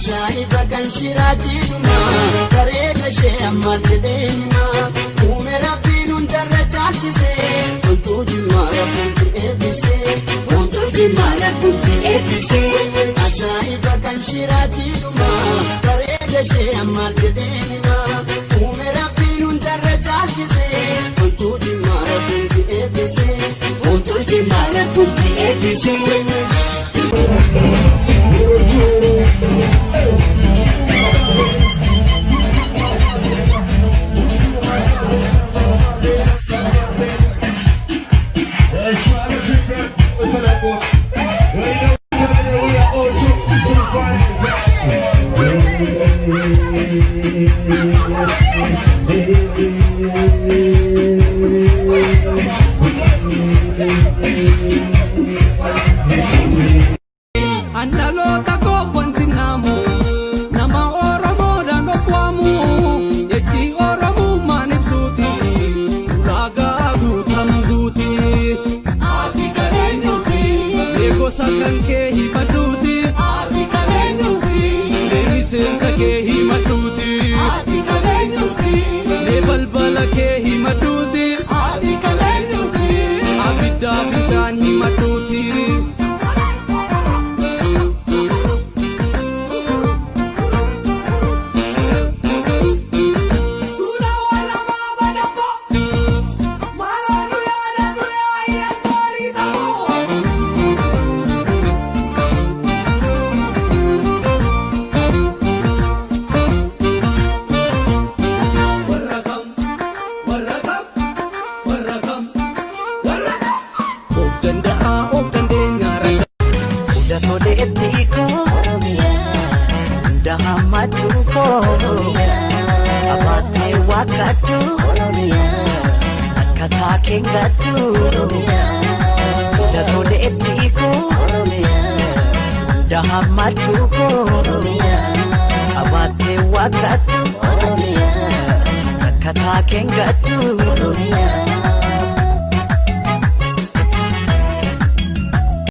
Ajaa'iba kan shiraatii dhumaa bareeda ishee ammaan jedhee himaa uume rabbiin hundarra caalchisee wantuu jimmaa rabbiin eebbisee wantuu jimmaa rabbiin eebbisee. Ajaa'iba kan shiraatii dhumaa bareeda ishee ammaan jedhee himaa uume rabbiin hundarra caalchisee wantuu jimmaa rabbiin eebbisee wantuu jimmaa rabbiin eebbisee. Andaloota koo naamu nama Oromoodhaan of waamu jechi Oromummaan ibsuuti ulaagaa guutamtuuti. Ati kan eenyuti? Mee gosa kan kee himadhuuti. Ati kan eenyuti? Mee miseensa kee himadhuuti. Ati kan eenyuti? Mee balbala kee himadhuuti. Ati kan eenyuti? Abiddaa fincaan himadhuuti. Of danda'a of dandeenya Hunda toleetti koo hunda hammatu koo abaatee wakkattu akka taakeen gattu. Hunda toleetti koo hunda hammatu koo abaatee wakkattu akka taakeen gattu.